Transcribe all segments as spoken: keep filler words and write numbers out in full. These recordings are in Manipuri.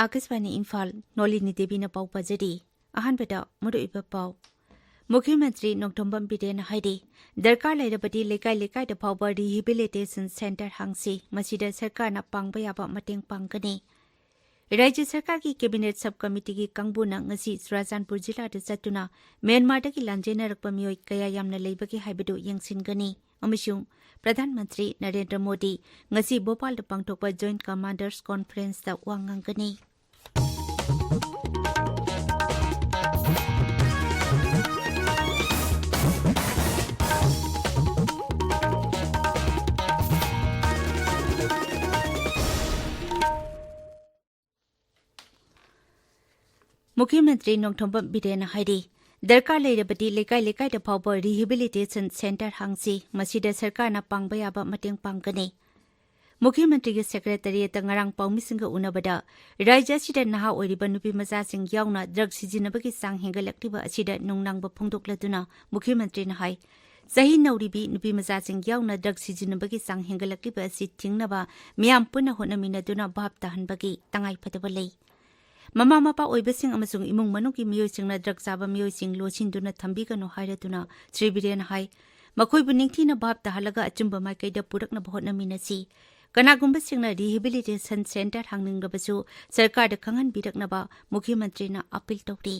ꯑꯥꯀꯥꯁꯕꯥꯅꯤ ꯏꯝꯐꯥꯜ, ꯅꯣꯂꯤꯅꯤ ꯗꯦꯕꯤꯅ ꯄꯥꯎ ꯄꯥꯖꯔꯤ꯫ ꯑꯍꯥꯟꯕꯗ ꯃꯔꯨꯑꯣꯏꯕ ꯄꯥꯎ꯫ ꯃꯨꯈ꯭ꯌ ꯃꯟꯇ꯭ꯔꯤ ꯅꯣꯡꯊꯣꯝꯕꯝ ꯕꯤꯔꯦꯟꯅ ꯍꯥꯏꯔꯤ, ꯗꯔꯀꯥꯔ ꯂꯩꯔꯕꯗꯤ ꯂꯩꯀꯥꯏ ꯂꯩꯀꯥꯏꯗ ꯐꯥꯎꯕ rehabilitation centre ꯍꯥꯡꯁꯤ, ꯃꯁꯤꯗ ꯁꯔꯀꯥꯔꯅ ꯄꯥꯡꯕ ꯌꯥꯕ ꯃꯇꯦꯡ ꯄꯥꯡꯒꯅꯤ꯫ ꯔꯥꯖ꯭ꯌ ꯁꯔꯀꯥꯔꯒꯤ cabinet sub committeeꯒꯤ ꯀꯥꯡꯕꯨꯅ ꯉꯁꯤ ꯆꯨꯔꯥꯆꯥꯟꯄꯨꯔ ꯖꯤꯂꯥꯗ ꯆꯠꯇꯨꯅ ꯃ꯭ꯌꯥꯟꯃꯥꯔꯗꯒꯤ ꯂꯥꯟꯖꯦꯟꯅꯔꯛꯄ ꯃꯤꯑꯣꯏ ꯀꯌꯥ ꯌꯥꯝꯅ ꯂꯩꯕꯒꯦ ꯍꯥꯏꯕꯗꯨ ꯌꯦꯡꯁꯤꯟꯒꯅꯤ ꯑꯃꯁꯨꯡ ꯄ꯭ꯔꯙꯥꯟ ꯃꯟꯇ꯭ꯔꯤ ꯅꯔꯦꯟꯗ꯭ꯔ ꯃꯣꯗꯤ ꯉꯁꯤ ꯚꯣꯄꯥꯜꯗ ꯄꯥꯡꯊꯣꯛꯄ Joint Commanders Conferenceꯇ ꯋꯥ ꯉꯥꯡꯒꯅꯤ꯫ ꯃꯨꯈ꯭ꯌ ꯃꯟꯇ꯭ꯔꯤ ꯅꯣꯡꯊꯣꯝꯕꯝ ꯕꯤꯔꯦꯟꯅ ꯍꯥꯏꯔꯤ, ꯗꯔꯀꯥꯔ ꯂꯩꯔꯕꯗꯤ ꯂꯩꯀꯥꯏ ꯂꯩꯀꯥꯏꯗ ꯐꯥꯎꯕ rehabilitation centre ꯍꯥꯡꯁꯤ, ꯃꯁꯤꯗ ꯁꯔꯀꯥꯔꯅ ꯄꯥꯡꯕ ꯌꯥꯕ ꯃꯇꯦꯡ ꯄꯥꯡꯒꯅꯤ꯫ ꯃꯨꯈ꯭ꯌ ꯃꯟꯇ꯭ꯔꯤꯒꯤ secretariatꯇ ꯉꯔꯥꯡ ꯄꯥꯎꯃꯤꯁꯤꯡꯒ ꯎꯅꯕꯗ ꯔꯥꯖ꯭ꯌ ꯑꯁꯤꯗ ꯅꯍꯥ ꯑꯣꯏꯔꯤꯕ ꯅꯨꯄꯤ ꯃꯆꯥꯁꯤꯡ ꯌꯥꯎꯅ drug ꯁꯤꯖꯤꯟꯅꯕꯒꯤ ꯆꯥꯡ ꯍꯦꯟꯒꯠꯂꯛꯂꯤꯕ ꯑꯁꯤꯗ ꯅꯨꯡꯅꯥꯡꯕ ꯐꯣꯡꯗꯣꯛꯂꯗꯨꯅ ꯃꯨꯈ꯭ꯌ ꯃꯟꯇ꯭ꯔꯤꯅ ꯍꯥꯏ, ꯆꯍꯤ ꯅꯧꯔꯤꯕꯤ ꯅꯨꯄꯤ ꯃꯆꯥꯁꯤꯡ ꯌꯥꯎꯅ drug ꯁꯤꯖꯤꯟꯅꯕꯒꯤ ꯆꯥꯡ ꯍꯦꯟꯒꯠꯂꯛꯂꯤꯕ ꯑꯁꯤ ꯊꯤꯡꯅꯕ ꯃꯤꯌꯥꯝ ꯄꯨꯟꯅ ꯍꯣꯠꯅꯃꯤꯟꯅꯗꯨꯅ ꯚꯥꯞ ꯇꯥꯍꯟꯕꯒꯤ ꯇꯉꯥꯏꯐꯗꯕ ꯂꯩ꯫ ꯃꯃꯥ ꯃꯄꯥ ꯑꯣꯏꯕꯁꯤꯡ ꯑꯃꯁꯨꯡ ꯏꯃꯨꯡ ꯃꯅꯨꯡꯒꯤ ꯃꯤꯑꯣꯏꯁꯤꯡꯅ drug ꯆꯥꯕ ꯃꯤꯑꯣꯏꯁꯤꯡ ꯂꯣꯠꯁꯤꯟꯗꯨꯅ ꯊꯝꯕꯤꯒꯅꯨ ꯍꯥꯏꯔꯗꯨꯅ ꯁ꯭ꯔꯤ ꯕꯤꯔꯦꯟꯅ ꯍꯥꯏ, ꯃꯈꯣꯏꯕꯨ ꯅꯤꯡꯊꯤꯅ ꯚꯥꯞ ꯇꯥꯍꯜꯂꯒ ꯑꯆꯨꯝꯕ ꯃꯥꯏꯀꯩꯗ ꯄꯨꯔꯛꯅꯕ ꯍꯣꯠꯅꯃꯤꯟꯅꯁꯤ꯫ ꯀꯅꯥꯒꯨꯝꯕꯁꯤꯡꯅ rehabilitation centre ꯍꯥꯡꯅꯤꯡꯂꯕꯁꯨ ꯁꯔꯀꯥꯔꯗ ꯈꯪꯍꯟꯕꯤꯔꯛꯅꯕ ꯃꯨꯈ꯭ꯌ ꯃꯟꯇ꯭ꯔꯤꯅ appeal ꯇꯧꯔꯤ꯫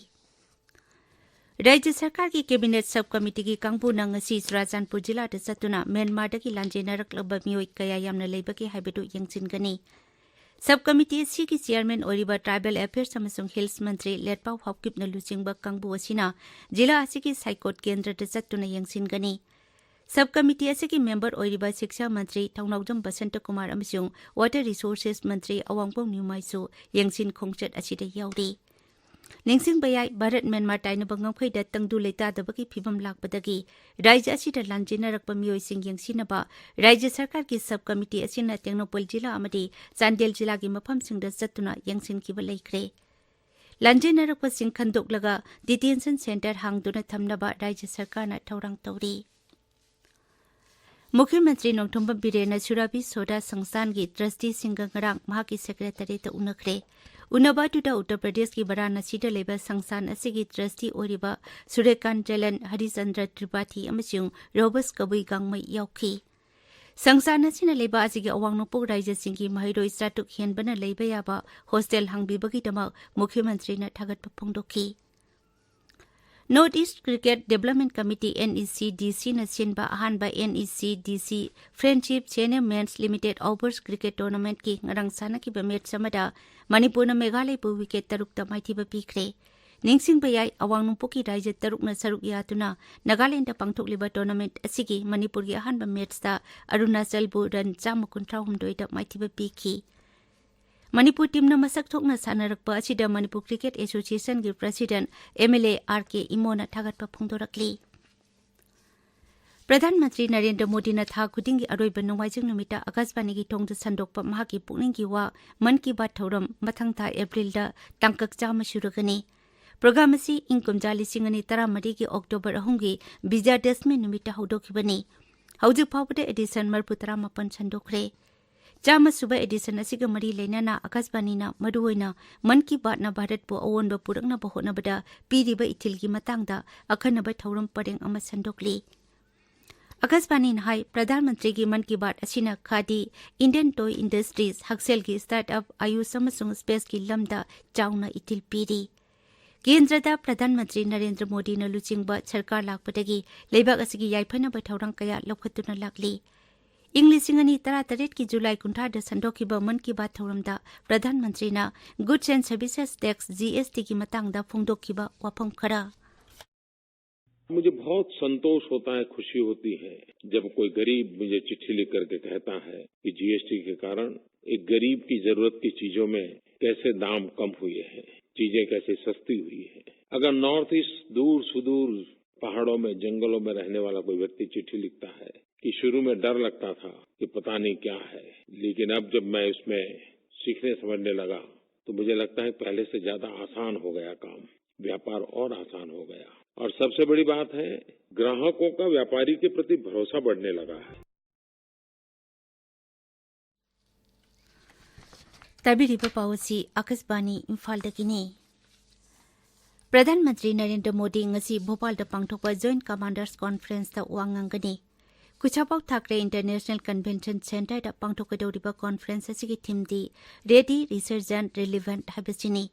ꯔꯥꯖ꯭ꯌ ꯁꯔꯀꯥꯔꯒꯤ cabinet sub committeeꯒꯤ ꯀꯥꯡꯕꯨꯅ ꯉꯁꯤ ꯆꯨꯔꯥꯆꯥꯟꯄꯨꯔ ꯖꯤꯂꯥꯗ ꯆꯠꯇꯨꯅ ꯃ꯭ꯌꯥꯟꯃꯥꯔꯗꯒꯤ ꯂꯥꯟꯖꯦꯟꯅꯔꯛꯂꯕ ꯃꯤꯑꯣꯏ ꯀꯌꯥ ꯌꯥꯝꯅ ꯂꯩꯕꯒꯦ ꯍꯥꯏꯕꯗꯨ ꯌꯦꯡꯁꯤꯟꯒꯅꯤ꯫ Sub committee ꯑꯁꯤꯒꯤ chairman ꯑꯣꯏꯔꯤꯕ Tribal Affairs ꯑꯃꯁꯨꯡ Hills ꯃꯟꯇ꯭ꯔꯤ ꯂꯦꯠꯄꯥꯎ ꯍꯥꯎꯀꯤꯞꯅ ꯂꯨꯆꯤꯡꯕ ꯀꯥꯡꯕꯨ ꯑꯁꯤꯅ ꯖꯤꯂꯥ ꯑꯁꯤꯒꯤ ꯁꯥꯏꯀꯣꯠ ꯀꯦꯟꯗ꯭ꯔꯗ ꯆꯠꯇꯨꯅ ꯌꯦꯡꯁꯤꯟꯒꯅꯤ꯫ Sub committee ꯑꯁꯤꯒꯤ member ꯑꯣꯏꯔꯤꯕ ꯁꯤꯛꯁꯥ ꯃꯟꯇ꯭ꯔꯤ ꯊꯧꯅꯥꯎꯖꯝ ꯕꯁꯟꯇ ꯀꯨꯃꯥꯔ ꯑꯃꯁꯨꯡ Water Resources ꯃꯟꯇ꯭ꯔꯤ ꯑꯋꯥꯡꯕꯝ ꯅ꯭ꯌꯨꯃꯥꯏꯁꯨ ꯌꯦꯡꯁꯤꯟ ꯈꯣꯡꯆꯠ ꯑꯁꯤꯗ ꯌꯥꯎꯔꯤ꯫ ꯅꯤꯡꯁꯤꯡꯕ ꯌꯥꯏ, ꯚꯥꯔꯠ ꯃ꯭ꯌꯥꯟꯃꯥꯔ ꯇꯥꯏꯅꯕ ꯉꯝꯈꯩꯗ ꯇꯪꯗꯨ ꯂꯩꯇꯥꯗꯕꯒꯤ ꯐꯤꯚꯝ ꯂꯥꯛꯄꯗꯒꯤ ꯔꯥꯖ꯭ꯌ ꯑꯁꯤꯗ ꯂꯥꯟꯖꯦꯟꯅꯔꯛꯄ ꯃꯤꯑꯣꯏꯁꯤꯡ ꯌꯦꯡꯁꯤꯟꯅꯕ ꯔꯥꯖ꯭ꯌ ꯁꯔꯀꯥꯔꯒꯤ sub committee ꯑꯁꯤꯅ ꯇꯦꯡꯅꯧꯄꯜ ꯖꯤꯂꯥ ꯑꯃꯗꯤ ꯆꯥꯟꯗꯦꯜ ꯖꯤꯂꯥꯒꯤ ꯃꯐꯝꯁꯤꯡꯗ ꯆꯠꯇꯨꯅ ꯌꯦꯡꯁꯤꯟꯈꯤꯕ ꯂꯩꯈ꯭ꯔꯦ꯫ ꯂꯥꯟꯖꯦꯟꯅꯔꯛꯄꯁꯤꯡ ꯈꯟꯗꯣꯛꯂꯒ detention centre ꯍꯥꯡꯗꯨꯅ ꯊꯝꯅꯕ ꯔꯥꯖ꯭ꯌ ꯁꯔꯀꯥꯔꯅ ꯊꯧꯔꯥꯡ ꯇꯧꯔꯤ꯫ ꯃꯨꯈ꯭ꯌ ꯃꯟꯇ꯭ꯔꯤ ꯅꯣꯡꯊꯣꯝꯕꯝ ꯕꯤꯔꯦꯟꯅ ꯁꯨꯔꯥꯕꯤ ꯁꯣꯗꯥ ꯁꯪꯁꯊꯥꯟꯒꯤ ꯇ꯭ꯔꯁꯇꯤꯁꯤꯡꯒ ꯉꯔꯥꯡ ꯃꯍꯥꯛꯀꯤ ꯁꯦꯀ꯭ꯔꯦꯇꯔꯤꯌꯦꯠꯇ ꯎꯅꯈ꯭ꯔꯦ꯫ ꯎꯅꯕ ꯑꯗꯨꯗ ꯎꯠꯇꯔ ꯄ꯭ꯔꯗꯦꯁꯀꯤ ꯕꯔꯥꯅꯥꯁꯤꯗ ꯂꯩꯕ ꯁꯪꯁꯊꯥꯟ ꯑꯁꯤꯒꯤ ꯇ꯭ꯔꯁꯇꯤ ꯑꯣꯏꯔꯤꯕ ꯁꯨꯔꯦꯀꯥꯟ ꯖꯂꯟ, ꯍꯔꯤꯆꯟꯗ꯭ꯔ ꯇ꯭ꯔꯤꯄꯥꯊꯤ ꯑꯃꯁꯨꯡ ꯔꯣꯕꯁ ꯀꯕꯨꯏ ꯒꯥꯡꯃꯩ ꯌꯥꯎꯈꯤ꯫ ꯁꯪꯁꯊꯥꯟ ꯑꯁꯤꯅ ꯂꯩꯕ ꯑꯁꯤꯒꯤ ꯑꯋꯥꯡ ꯅꯣꯡꯄꯣꯛ ꯔꯥꯖ꯭ꯌꯁꯤꯡꯒꯤ ꯃꯍꯩꯔꯣꯏ ꯆꯥꯇ꯭ꯔꯨꯛ ꯍꯦꯟꯕꯅ ꯂꯩꯕ ꯌꯥꯕ ꯍꯣꯁꯇꯦꯜ ꯍꯥꯡꯕꯤꯕꯒꯤꯗꯃꯛ ꯃꯨꯈ꯭ꯌ ꯃꯟꯇ꯭ꯔꯤꯅ ꯊꯥꯒꯠꯄ ꯐꯣꯡꯗꯣꯛꯈꯤ꯫ North East Cricket Development Committee, NECDC, ꯅ ꯁꯤꯟꯕ ꯑꯍꯥꯟꯕ NECDC Friendship Senior Men's Limited Overs Cricket Tournamentꯀꯤ ꯉꯔꯥꯡ ꯁꯥꯟꯅꯈꯤꯕ ꯃꯦꯠꯆ ꯑꯃꯗ ꯃꯅꯤꯄꯨꯔꯅ ꯃꯦꯘꯥꯂꯌꯕꯨ ꯋꯤꯀꯦꯠ ꯇꯔꯨꯛꯇ ꯃꯥꯏꯊꯤꯕ ꯄꯤꯈ꯭ꯔꯦ꯫ ꯅꯤꯡꯁꯤꯡꯕ ꯌꯥꯏ, ꯑꯋꯥꯡ ꯅꯣꯡꯄꯣꯛꯀꯤ ꯔꯥꯖ꯭ꯌ ꯇꯔꯨꯛꯅ ꯁꯔꯨꯛ ꯌꯥꯗꯨꯅ ꯅꯥꯒꯥꯂꯦꯟꯗ ꯄꯥꯡꯊꯣꯛꯂꯤꯕ ꯇꯣꯔꯅꯥꯃꯦꯟꯠ ꯑꯁꯤꯒꯤ ꯃꯅꯤꯄꯨꯔꯒꯤ ꯑꯍꯥꯟꯕ ꯃꯦꯠꯁꯇ ꯑꯔꯨꯅꯥꯆꯜꯕꯨ ꯔꯟ ꯆꯥꯝꯃ ꯀꯨꯟꯊ꯭ꯔꯥ ꯍꯨꯝꯗꯣꯏꯗ ꯃꯥꯏꯊꯤꯕ ꯄꯤꯈꯤ꯫ ꯃꯅꯤꯄꯨꯔ ꯇꯤꯝꯅ ꯃꯁꯛ ꯊꯣꯛꯅ ꯁꯥꯟꯅꯔꯛꯄ ꯑꯁꯤꯗ ꯃꯅꯤꯄꯨꯔ ꯀ꯭ꯔꯤꯀꯦꯠ ꯑꯦꯁꯣꯁꯤꯌꯦꯁꯟꯒꯤ ꯄ꯭ꯔꯁꯤꯗꯦꯟꯠ MLA RK ꯏꯃꯣꯅ ꯊꯥꯒꯠꯄ ꯐꯣꯡꯗꯣꯔꯛꯂꯤ꯫ ꯄ꯭ꯔꯙꯥꯟ ꯃꯟꯇ꯭ꯔꯤ ꯅꯔꯦꯟꯗ꯭ꯔ ꯃꯣꯗꯤꯅ ꯊꯥ ꯈꯨꯗꯤꯡꯒꯤ ꯑꯔꯣꯏꯕ ꯅꯣꯡꯃꯥꯏꯖꯤꯡ ꯅꯨꯃꯤꯠꯇ ꯑꯀꯥꯁꯕꯥꯅꯤꯒꯤ ꯊꯣꯡꯗ ꯁꯟꯗꯣꯛꯄ ꯃꯍꯥꯛꯀꯤ ꯄꯨꯛꯅꯤꯡꯒꯤ ꯋꯥ ꯃꯟ ꯀꯤ ꯕꯥꯠ ꯊꯧꯔꯝ ꯃꯊꯪ ꯊꯥ ꯑꯦꯄ꯭ꯔꯤꯜꯗ ꯇꯥꯡꯀꯛ ꯆꯥꯝꯃ ꯁꯨꯔꯒꯅꯤ꯫ ꯄ꯭ꯔꯣꯒ꯭ꯔꯥꯝ ꯑꯁꯤ ꯏꯪ ꯀꯨꯝꯖꯥ ꯂꯤꯁꯤꯡ ꯑꯅꯤ ꯇꯔꯥꯃꯔꯤꯒꯤ ꯑꯣꯛꯇꯣꯕꯔ ꯑꯍꯨꯝꯒꯤ ꯕꯤꯖꯌꯗꯁꯃꯤ ꯅꯨꯃꯤꯠꯇ ꯍꯧꯗꯣꯛꯈꯤꯕꯅꯤ꯫ ꯍꯧꯖꯤꯛ ꯐꯥꯎꯕꯗ ꯑꯦꯗꯤꯁꯟ ꯃꯔꯤꯐꯨ ꯇꯔꯥꯃꯥꯄꯟ ꯁꯟꯗꯣꯛꯈ꯭ꯔꯦ꯫ ꯆꯥꯝꯃ ꯁꯨꯕ ꯑꯦꯗꯤꯁꯟ ꯑꯁꯤꯒ ꯃꯔꯤ ꯂꯩꯅꯅ ꯑꯀꯥꯁꯕꯥꯅꯤꯅ ꯃꯔꯨꯑꯣꯏꯅ ꯃꯟ ꯀꯤ ꯕꯥꯠꯅ ꯚꯥꯔꯠꯄꯨ ꯑꯑꯣꯟꯕ ꯄꯨꯔꯛꯅꯕ ꯍꯣꯠꯅꯕꯗ ꯄꯤꯔꯤꯕ ꯏꯊꯤꯜꯒꯤ ꯃꯇꯥꯡꯗ ꯑꯈꯟꯅꯕ ꯊꯧꯔꯝ ꯄꯔꯦꯡ ꯑꯃ ꯁꯟꯗꯣꯛꯂꯤ꯫ ꯑꯀꯥꯁꯕꯥꯅꯤꯅ ꯍꯥꯏ, ꯄ꯭ꯔꯙꯥꯟ ꯃꯟꯇ꯭ꯔꯤꯒꯤ ꯃꯟ ꯀꯤ ꯕꯥꯠ ꯑꯁꯤꯅ ꯈꯥꯗꯤ, ꯏꯟꯗꯤꯌꯟ ꯇꯣꯏ ꯏꯟꯗꯁꯇ꯭ꯔꯤꯁ, ꯍꯛꯁꯦꯜꯒꯤ ꯁ꯭ꯇꯥꯔꯠ ꯑꯞ, ꯑꯌꯨꯁ ꯑꯃꯁꯨꯡ ꯁ꯭ꯄꯦꯁꯀꯤ ꯂꯝꯗ ꯆꯥꯎꯅ ꯏꯊꯤꯜ ꯄꯤꯔꯤ꯫ ꯀꯦꯟꯗ꯭ꯔꯗ ꯄ꯭ꯔꯙꯥꯟ ꯃꯟꯇ꯭ꯔꯤ ꯅꯔꯦꯟꯗ꯭ꯔ ꯃꯣꯗꯤꯅ ꯂꯨꯆꯤꯡꯕ ꯁꯔꯀꯥꯔ ꯂꯥꯛꯄꯗꯒꯤ ꯂꯩꯕꯥꯛ ꯑꯁꯤꯒꯤ ꯌꯥꯏꯐꯅꯕ ꯊꯧꯔꯥꯡ ꯀꯌꯥ ꯂꯧꯈꯠꯇꯨꯅ ꯂꯥꯛꯂꯤ꯫ ꯏꯪ ꯂꯤꯁꯤꯡ ꯑꯅꯤ ꯇꯔꯥꯇꯔꯦꯠꯀꯤ ꯖꯨꯂꯥꯏ ꯀꯨꯟꯊ꯭ꯔꯥꯗ ꯁꯟꯗꯣꯛꯈꯤꯕ ꯃꯟ ꯀꯤ ꯕꯥꯠ ꯊꯧꯔꯝꯗ ꯄ꯭ꯔꯙꯥꯟ ꯃꯟꯇ꯭ꯔꯤꯅ Goods and Services Tax, GST, ꯒꯤ ꯃꯇꯥꯡꯗ ꯐꯣꯡꯗꯣꯛꯈꯤꯕ ꯋꯥꯐꯝ ꯈꯔ꯫ मुझे बहुत संतोष होता है, खुशी होती है जब कोई गरीब मुझे चिट्ठी लिख करके कहता है कि जीएसटी के कारण एक गरीब की जरूरत की चीजों में कैसे दाम कम हुए हैं, चीजें कैसे सस्ती हुई हैं। अगर नॉर्थ ईस्ट दूर सुदूर पहाड़ों में, जंगलों में रहने वाला कोई व्यक्ति चिट्ठी लिखता है कि शुरू में डर लगता था कि पता नहीं क्या है, लेकिन अब जब मैं इसमें सीखने समझने लगा तो मुझे लगता है पहले से ज्यादा आसान हो गया काम, व्यापार और आसान हो गया। और सबसे बड़ी बात है, ग्राहकों का व्यापारी के प्रति भरोसा बढ़ने लगा है। ꯇꯥꯕꯤꯔꯤꯕ ꯄꯥꯎ ꯑꯁꯤ ꯑꯥꯀꯥꯁꯕꯥꯅꯤ ꯏꯝꯐꯥꯜꯗꯒꯤꯅꯤ꯫ ꯄ꯭ꯔꯙꯥꯟ ꯃꯟꯇ꯭ꯔꯤ ꯅꯔꯦꯟꯗ꯭ꯔ ꯃꯣꯗꯤ ꯉꯁꯤ ꯚꯣꯄꯥꯜꯗ ꯄꯥꯡꯊꯣꯛꯄ Joint Commanders Conferenceꯇ ꯋꯥ ꯉꯥꯡꯒꯅꯤ꯫ ꯀꯨꯁꯥꯚꯥꯎ ꯊꯥꯀ꯭ꯔꯦ International Convention Centreꯗ ꯄꯥꯡꯊꯣꯛꯀꯗꯧꯔꯤꯕ conference ꯑꯁꯤꯒꯤ themeꯗꯤ Ready, Resurgent, Relevant ꯍꯥꯏꯕꯁꯤꯅꯤ꯫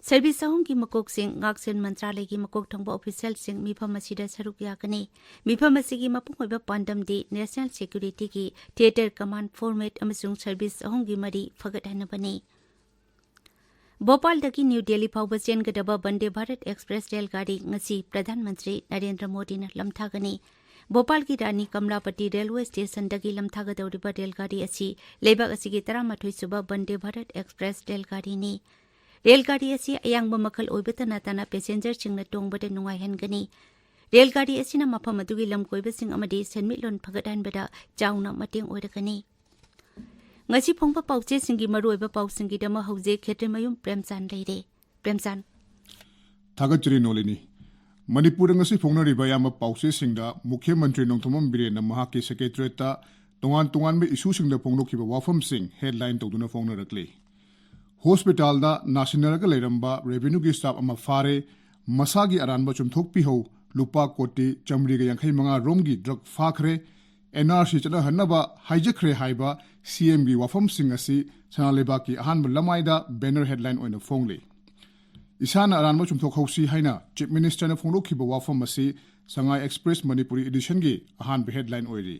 Service ꯑꯍꯨꯝꯒꯤ ꯃꯀꯣꯛꯁꯤꯡ, ꯉꯥꯛꯁꯦꯜ ꯃꯟꯇ꯭ꯔꯥꯂꯌꯒꯤ ꯃꯀꯣꯛ ꯊꯣꯡꯕ officialꯁꯤꯡ ꯃꯤꯐꯝ ꯑꯁꯤꯗ ꯁꯔꯨꯛ ꯌꯥꯒꯅꯤ꯫ ꯃꯤꯐꯝ ꯑꯁꯤꯒꯤ ꯃꯄꯨꯡ ꯑꯣꯏꯕ ꯄꯥꯟꯗꯝꯗꯤ National Securityꯒꯤ theatre command format ꯑꯃꯁꯨꯡ service ꯑꯍꯨꯝꯒꯤ ꯃꯔꯤ ꯐꯒꯠꯍꯟꯅꯕꯅꯤ꯫ ꯚꯣꯄꯥꯜꯗꯒꯤ ꯅ꯭ꯌꯨ ꯗꯦꯜꯂꯤ ꯐꯥꯎꯕ ꯆꯦꯟꯒꯗꯕ ꯚꯟꯗꯦ ꯚꯥꯔꯠ ꯑꯦꯛꯁꯄ꯭ꯔꯦꯁ ꯔꯦꯜ ꯒꯥꯔꯤ ꯉꯁꯤ ꯄ꯭ꯔꯙꯥꯟ ꯃꯟꯇ꯭ꯔꯤ ꯅꯔꯦꯟꯗ꯭ꯔ ꯃꯣꯗꯤꯅ ꯂꯝꯊꯥꯒꯅꯤ꯫ ꯚꯣꯄꯥꯜꯒꯤ ꯔꯥꯅꯤ ꯀꯃꯂꯥꯄꯇꯤ ꯔꯦꯜꯋꯦ ꯁ꯭ꯇꯦꯁꯟꯗꯒꯤ ꯂꯝꯊꯥꯒꯗꯧꯔꯤꯕ ꯔꯦꯜ ꯒꯥꯔꯤ ꯑꯁꯤ ꯂꯩꯕꯥꯛ ꯑꯁꯤꯒꯤ ꯇꯔꯥꯃꯥꯊꯣꯏ ꯁꯨꯕ ꯚꯟꯗꯦ ꯚꯥꯔꯠ ꯑꯦꯛꯁꯄ꯭ꯔꯦꯁ ꯔꯦꯜ ꯒꯥꯔꯤꯅꯤ꯫ ꯔꯦꯜ ꯒꯥꯔꯤ ꯑꯁꯤ ꯑꯌꯥꯡꯕ ꯃꯈꯜ ꯑꯣꯏꯕꯇ ꯅꯠꯇꯅ passengerꯁꯤꯡꯅ ꯇꯣꯡꯕꯗ ꯅꯨꯡꯉꯥꯏꯍꯟꯒꯅꯤ꯫ ꯔꯦꯜ ꯒꯥꯔꯤ ꯑꯁꯤꯅ ꯃꯐꯝ ꯑꯗꯨꯒꯤ ꯂꯝꯀꯣꯏꯕꯁꯤꯡ ꯑꯃꯗꯤ ꯁꯦꯟꯃꯤꯠꯂꯣꯟ ꯐꯒꯠꯍꯟꯕꯗ ꯆꯥꯎꯅ ꯃꯇꯦꯡ ꯑꯣꯏꯔꯒꯅꯤ꯫ ꯉꯁꯤ ꯐꯣꯡꯕ ꯄꯥꯎꯆꯦꯁꯤꯡꯒꯤ ꯃꯔꯨꯑꯣꯏꯕ ꯄꯥꯎꯁꯤꯡꯒꯤꯗꯃꯛ ꯍꯧꯖꯤꯛ ꯈꯦꯇ꯭ꯔꯤꯃꯌꯨꯝ ꯄ꯭ꯔꯦꯝꯆꯥꯟ ꯂꯩꯔꯦ꯫ ꯄ꯭ꯔꯦꯝꯆꯥꯟ꯫ ꯊꯥꯒꯠꯆꯔꯤ ꯅꯣꯂꯤꯅꯤ꯫ ꯃꯅꯤꯄꯨꯔꯗ ꯉꯁꯤ ꯐꯣꯡꯅꯔꯤꯕ ꯑꯌꯥꯝꯕ ꯄꯥꯎꯆꯦꯁꯤꯡꯗ ꯃꯨꯈ꯭ꯌ ꯃꯟꯇ꯭ꯔꯤ ꯅꯣꯡꯊꯣꯝꯕꯝ ꯕꯤꯔꯦꯟꯅ ꯃꯍꯥꯛꯀꯤ Secretariatꯇ ꯇꯣꯉꯥꯟ ꯇꯣꯉꯥꯟꯕ issueꯁꯤꯡꯗ ꯐꯣꯡꯗꯣꯛꯈꯤꯕ ꯋꯥꯐꯝꯁꯤꯡ headline ꯇꯧꯗꯨꯅ ꯐꯣꯡꯅꯔꯛꯂꯤ꯫ Hospitalꯗ ꯅꯥꯁꯤꯟꯅꯔꯒ ꯂꯩꯔꯝꯕ revenueꯒꯤ staff ꯑꯃ ꯐꯥꯔꯦ, ꯃꯁꯥꯒꯤ ꯑꯔꯥꯟꯕ ꯆꯨꯝꯊꯣꯛꯄꯤꯍꯧ, ꯂꯨꯄꯥ ꯀꯣꯇꯤ ꯆꯥꯃꯔꯤꯒ ꯌꯥꯡꯈꯩ ꯃꯉꯥ ꯔꯣꯝꯒꯤ drug ꯐꯥꯈ꯭ꯔꯦ, NRC ꯆꯠꯅꯍꯟꯅꯕ ꯍꯥꯏꯖꯈ꯭ꯔꯦ ꯍꯥꯏꯕ CMꯒꯤ ꯋꯥꯐꯝꯁꯤꯡ ꯑꯁꯤ ꯁꯅꯥ ꯂꯩꯕꯥꯛꯀꯤ ꯑꯍꯥꯟꯕ ꯂꯃꯥꯏꯗ banner headline ꯑꯣꯏꯅ ꯐꯣꯡꯂꯤ꯫ ꯏꯁꯥꯅ ꯑꯔꯥꯟꯕ ꯆꯨꯝꯊꯣꯛꯍꯧꯁꯤ ꯍꯥꯏꯅ Chief Ministerꯅ ꯐꯣꯡꯗꯣꯛꯈꯤꯕ ꯋꯥꯐꯝ ꯑꯁꯤ ꯁꯉꯥꯏ Express ꯃꯅꯤꯄꯨꯔꯤ editionꯒꯤ ꯑꯍꯥꯟꯕ headline ꯑꯣꯏꯔꯤ꯫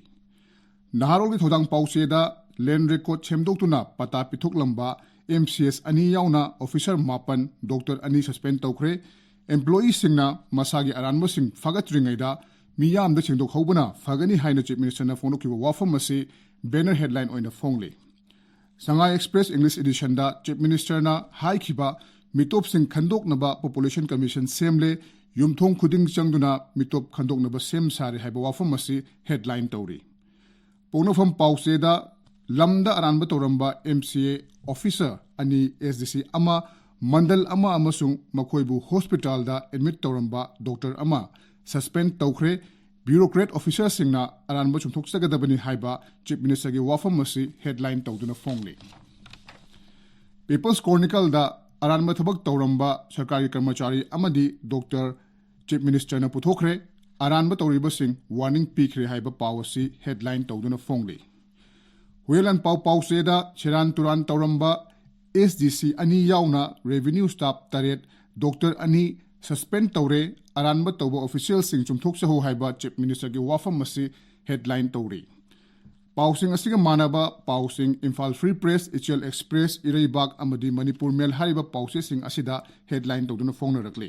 ꯅꯍꯥꯔꯣꯜꯒꯤ ꯊꯧꯗꯥꯡ ꯄꯥꯎꯆꯦꯗ land record ꯁꯦꯝꯗꯣꯛꯇꯨꯅ ꯄꯇꯥ ꯄꯤꯊꯣꯛꯂꯝꯕ MCS ꯑꯅꯤ ꯌꯥꯎꯅ officer ꯃꯥꯄꯟ, doctor ꯑꯅꯤ suspend ꯇꯧꯈ꯭ꯔꯦ꯫ Employeeꯁꯤꯡꯅ ꯃꯁꯥꯒꯤ ꯑꯔꯥꯟꯕꯁꯤꯡ ꯐꯥꯒꯠꯇ꯭ꯔꯤꯉꯩꯗ ꯃꯤꯌꯥꯝꯗ ꯁꯦꯡꯗꯣꯛꯍꯧꯕꯅ ꯐꯒꯅꯤ ꯍꯥꯏꯅ Chief Ministerꯅ ꯐꯣꯡꯗꯣꯛꯈꯤꯕ ꯋꯥꯐꯝ ꯑꯁꯤ banner headline ꯑꯣꯏꯅ ꯐꯣꯡꯂꯤ꯫ ꯁꯉꯥꯏ Express English editionꯗ Chief Ministerꯅ ꯍꯥꯏꯈꯤꯕ ꯃꯤꯇꯣꯞꯁꯤꯡ ꯈꯟꯗꯣꯛꯅꯕ Population Commission ꯁꯦꯝꯂꯦ, ꯌꯨꯝꯊꯣꯡ ꯈꯨꯗꯤꯡ ꯆꯪꯗꯨꯅ ꯃꯤꯇꯣꯞ ꯈꯟꯗꯣꯛꯅꯕ ꯁꯦꯝ ꯁꯥꯔꯦ ꯍꯥꯏꯕ ꯋꯥꯐꯝ ꯑꯁꯤ headline ꯇꯧꯔꯤ꯫ ꯄꯣꯛꯅꯐꯝ ꯄꯥꯎꯆꯦꯗ ꯂꯝꯗ ꯑꯔꯥꯟꯕ ꯇꯧꯔꯝꯕ MCA officer ꯑꯅꯤ, SDC ꯑꯃ, ꯃꯟꯗꯜ ꯑꯃ ꯑꯃꯁꯨꯡ ꯃꯈꯣꯏꯕꯨ hospitalꯗ admit ꯇꯧꯔꯝꯕ doctor ꯑꯃ suspend ꯇꯧꯈ꯭ꯔꯦ꯫ Bureaucrat officerꯁꯤꯡꯅ ꯑꯔꯥꯟꯕ ꯆꯨꯝꯊꯣꯛꯆꯒꯗꯕꯅꯤ ꯍꯥꯏꯕ Chief Ministerꯒꯤ ꯋꯥꯐꯝ ꯑꯁꯤ headline ꯇꯧꯗꯨꯅ ꯐꯣꯡꯂꯤ꯫ People's Chronicleꯗ ꯑꯔꯥꯟꯕ ꯊꯕꯛ ꯇꯧꯔꯝꯕ ꯁꯔꯀꯥꯔꯒꯤ ꯀꯔꯃꯆꯥꯔꯤ ꯑꯃꯗꯤ ꯗꯣꯛꯇꯔ ꯆꯤꯐ ꯃꯤꯅꯤꯁꯇꯔꯅ ꯄꯨꯊꯣꯛꯈ꯭ꯔꯦ, ꯑꯔꯥꯟꯕ ꯇꯧꯔꯤꯕꯁꯤꯡ ꯋꯥꯔꯅꯤꯡ ꯄꯤꯈ꯭ꯔꯦ ꯍꯥꯏꯕ ꯄꯥꯎ ꯑꯁꯤ ꯍꯦꯗꯂꯥꯏꯟ ꯇꯧꯗꯨꯅ ꯐꯣꯡꯂꯤ꯫ ꯍꯨꯌꯦꯟ ꯂꯥꯟꯄꯥꯎ ꯄꯥꯎꯆꯦꯗ ꯁꯦꯔꯥꯟ ꯇꯨꯔꯥꯟ ꯇꯧꯔꯝꯕ ꯑꯦꯁ ꯗꯤ ꯁꯤ ꯑꯅꯤ ꯌꯥꯎꯅ ꯔꯦꯚꯤꯅ꯭ꯌꯨ ꯁ꯭ꯇꯥꯐ ꯇꯔꯦꯠ, ꯗꯣꯛꯇꯔ ꯑꯅꯤ ꯁꯁꯄꯦꯟ ꯇꯧꯔꯦ, ꯑꯔꯥꯟꯕ ꯇꯧꯕ ꯑꯣꯐꯤꯁꯤꯌꯦꯜꯁꯤꯡ ꯆꯨꯝꯊꯣꯛꯆꯍꯧ ꯍꯥꯏꯕ ꯆꯤꯐ ꯃꯤꯅꯤꯁꯇꯔꯒꯤ ꯋꯥꯐꯝ ꯑꯁꯤ ꯍꯦꯗꯂꯥꯏꯟ ꯇꯧꯔꯤ꯫ ꯄꯥꯎꯁꯤꯡ ꯑꯁꯤꯒ ꯃꯥꯟꯅꯕ ꯄꯥꯎꯁꯤꯡ ꯏꯝꯐꯥꯜ ꯐ꯭ꯔꯤ ꯄ꯭ꯔꯦꯁ, ꯏꯆꯦꯜ ꯑꯦꯛꯁꯄ꯭ꯔꯦꯁ, ꯏꯔꯩꯕꯥꯛ ꯑꯃꯗꯤ ꯃꯅꯤꯄꯨꯔ ꯃꯦꯜ ꯍꯥꯏꯔꯤꯕ ꯄꯥꯎꯆꯦꯁꯤꯡ ꯑꯁꯤꯗ ꯍꯦꯗꯂꯥꯏꯟ ꯇꯧꯗꯨꯅ ꯐꯣꯡꯅꯔꯛꯂꯤ꯫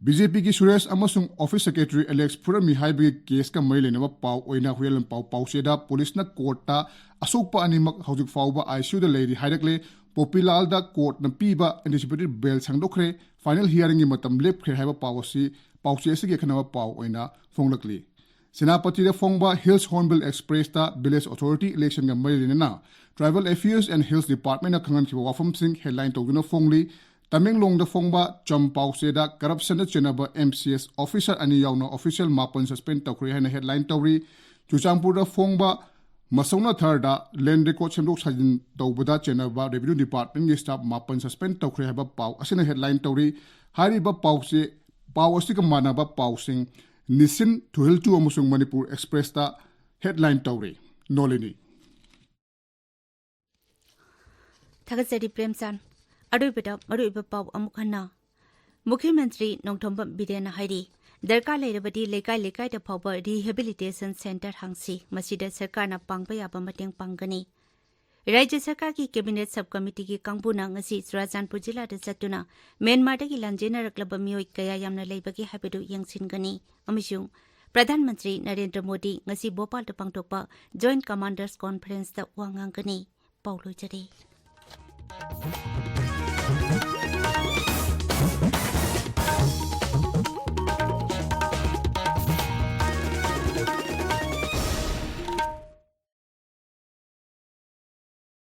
ꯕꯤ ꯖꯦ ꯄꯤꯒꯤ ꯁꯨꯔꯦꯁ ꯑꯃꯁꯨꯡ ꯑꯣꯐꯤꯁ ꯁꯦꯀ꯭ꯔꯦꯇꯔꯤ ꯑꯦꯂꯦꯛꯁ ꯐꯨꯔꯝꯃꯤ ꯍꯥꯏꯕꯒꯤ ꯀꯦꯁꯀ ꯃꯔꯤ ꯂꯩꯅꯕ ꯄꯥꯎ ꯑꯣꯏꯅ ꯍꯨꯌꯦꯟ ꯂꯥꯟꯄꯥꯎ ꯄꯥꯎꯆꯦꯗ ꯄꯨꯂꯤꯁꯅ ꯀꯣꯔꯠꯇ ꯑꯁꯣꯛꯄ ꯑꯅꯤꯃꯛ ꯍꯧꯖꯤꯛ ꯐꯥꯎꯕ ꯑꯥꯏ ꯁꯤ ꯌꯨꯗ ꯂꯩꯔꯤ ꯍꯥꯏꯔꯛꯂꯦ꯫ ꯄꯣꯄꯤꯂꯥꯜꯗ ꯀꯣꯔꯠꯅ ꯄꯤꯕ ꯑꯦꯟꯇꯤꯁꯤꯄꯦꯇꯦꯗ ꯕꯦꯜ ꯁꯥꯡꯗꯣꯛꯈ꯭ꯔꯦ꯫ ꯐꯥꯏꯅꯦꯜ ꯍꯤꯌꯥꯔꯤꯡꯒꯤ ꯃꯇꯝ ꯂꯦꯞꯈ꯭ꯔꯦ ꯍꯥꯏꯕ ꯄꯥꯎ ꯑꯁꯤ ꯄꯥꯎꯆꯦ ꯑꯁꯤꯒꯤ ꯑꯈꯟꯅꯕ ꯄꯥꯎ ꯑꯣꯏꯅ ꯐꯣꯡꯂꯛꯂꯤ꯫ ꯁꯦꯅꯥꯄꯇꯤꯗ ꯐꯣꯡꯕ ꯍꯤꯜꯁ ꯍꯣꯔꯟꯕꯤꯜ ꯑꯦꯛꯁꯄ꯭ꯔꯦꯁꯇ ꯚꯤꯂꯦꯖ ꯑꯣꯊꯣꯔꯤꯇꯤ ꯏꯂꯦꯛꯁꯟꯒ ꯃꯔꯤ ꯂꯩꯅꯅ ꯇ꯭ꯔꯥꯏꯕꯦꯜ ꯑꯦꯐꯤꯌꯔꯁ ꯑꯦꯟ ꯍꯤꯜꯁ ꯗꯤꯄꯥꯔꯠꯃꯦꯟꯅ ꯈꯪꯍꯟꯈꯤꯕ ꯋꯥꯐꯝꯁꯤꯡ ꯍꯦꯗꯂꯥꯏꯟ ꯇꯧꯗꯨꯅ ꯐꯣꯡꯂꯤ꯫ ꯇꯃꯦꯡꯂꯣꯡꯗ ꯐꯣꯡꯕ ꯆꯝ ꯄꯥꯎꯆꯦꯗ ꯀꯔꯞꯁꯟꯗ ꯆꯦꯟꯅꯕ ꯑꯦꯝ ꯁꯤ ꯑꯦꯁ ꯑꯣꯐꯤꯁꯔ ꯑꯅꯤ ꯌꯥꯎꯅ ꯑꯣꯐꯤꯁꯤꯌꯦꯜ ꯃꯥꯄꯟ ꯁꯁꯄꯦꯟ ꯇꯧꯈ꯭ꯔꯦ ꯍꯥꯏꯅ ꯍꯦꯗꯂꯥꯏꯟ ꯇꯧꯔꯤ꯫ ꯆꯨꯔꯆꯥꯟꯄꯨꯔꯗ ꯐꯣꯡꯕ ꯃꯁꯧꯅ ꯊꯔꯗ ꯂꯦꯟ ꯔꯦꯀꯣꯔꯗ ꯁꯦꯝꯗꯣꯛ ꯁꯥꯖꯤꯟ ꯇꯧꯕꯗ ꯆꯦꯟꯅꯕ ꯔꯦꯚꯤꯅ꯭ꯌꯨ ꯗꯤꯄꯥꯔꯠꯃꯦꯟꯒꯤ ꯁ꯭ꯇꯥꯐ ꯃꯥꯄꯟ ꯁꯁꯄꯦꯟ ꯇꯧꯈ꯭ꯔꯦ ꯍꯥꯏꯕ ꯄꯥꯎ ꯑꯁꯤꯅ ꯍꯦꯗꯂꯥꯏꯟ ꯇꯧꯔꯤ꯫ ꯍꯥꯏꯔꯤꯕ ꯄꯥꯎꯆꯦ, ꯄꯥꯎ ꯑꯁꯤꯒ ꯃꯥꯟꯅꯕ ꯄꯥꯎꯁꯤꯡ ꯅꯤꯁꯤꯟ, ꯊꯨꯍꯤꯜꯆꯨ ꯑꯃꯁꯨꯡ ꯃꯅꯤꯄꯨꯔ ꯑꯦꯛꯁꯄ꯭ꯔꯦꯁꯇ ꯍꯦꯗꯂꯥꯏꯟ ꯇꯧꯔꯤ꯫ ꯅꯣꯂꯤꯅꯤ꯫ ꯊꯥꯒꯠꯆꯔꯤ ꯄ꯭ꯔꯦꯝꯆꯥꯟ꯫ ꯑꯔꯣꯏꯕꯗ ꯃꯔꯨꯑꯣꯏꯕ ꯄꯥꯎ ꯑꯃꯨꯛ ꯍꯟꯅ꯫ ꯃꯨꯈ꯭ꯌ ꯃꯟꯇ꯭ꯔꯤ ꯅꯣꯡꯊꯣꯝꯕꯝ ꯕꯤꯔꯦꯟꯅ ꯍꯥꯏꯔꯤ, ꯗꯔꯀꯥꯔ ꯂꯩꯔꯕꯗꯤ ꯂꯩꯀꯥꯏ ꯂꯩꯀꯥꯏꯗ ꯐꯥꯎꯕ ꯔꯤꯍꯦꯕꯤꯂꯤꯇꯦꯁꯟ ꯁꯦꯟꯇꯔ ꯍꯥꯡꯁꯤ, ꯃꯁꯤꯗ ꯁꯔꯀꯥꯔꯅ ꯄꯥꯡꯕ ꯌꯥꯕ ꯃꯇꯦꯡ ꯄꯥꯡꯒꯅꯤ꯫ ꯔꯥꯖ꯭ꯌ ꯁꯔꯀꯥꯔꯒꯤ ꯀꯦꯕꯤꯅꯦꯠ ꯁꯕ ꯀꯃꯤꯇꯤꯒꯤ ꯀꯥꯡꯕꯨꯅ ꯉꯁꯤ ꯆꯨꯔꯥꯆꯥꯟꯄꯨꯔ ꯖꯤꯂꯥꯗ ꯆꯠꯇꯨꯅ ꯃ꯭ꯌꯥꯟꯃꯥꯔꯗꯒꯤ ꯂꯥꯟꯖꯦꯟꯅꯔꯛꯂꯕ ꯃꯤꯑꯣꯏ ꯀꯌꯥ ꯌꯥꯝꯅ ꯂꯩꯕꯒꯦ ꯍꯥꯏꯕꯗꯨ ꯌꯦꯡꯁꯤꯟꯒꯅꯤ ꯑꯃꯁꯨꯡ ꯄ꯭ꯔꯙꯥꯟ ꯃꯟꯇ꯭ꯔꯤ ꯅꯔꯦꯟꯗ꯭ꯔ ꯃꯣꯗꯤ ꯉꯁꯤ ꯚꯣꯄꯥꯜꯗ ꯄꯥꯡꯊꯣꯛꯄ ꯖꯣꯏꯟꯠ ꯀꯃꯥꯟꯗꯔꯁ ꯀꯣꯟꯐꯔꯦꯟꯁꯇ ꯋꯥ ꯉꯥꯡꯒꯅꯤ꯫ ꯄꯥꯎ ꯂꯣꯏꯖꯔꯦ꯫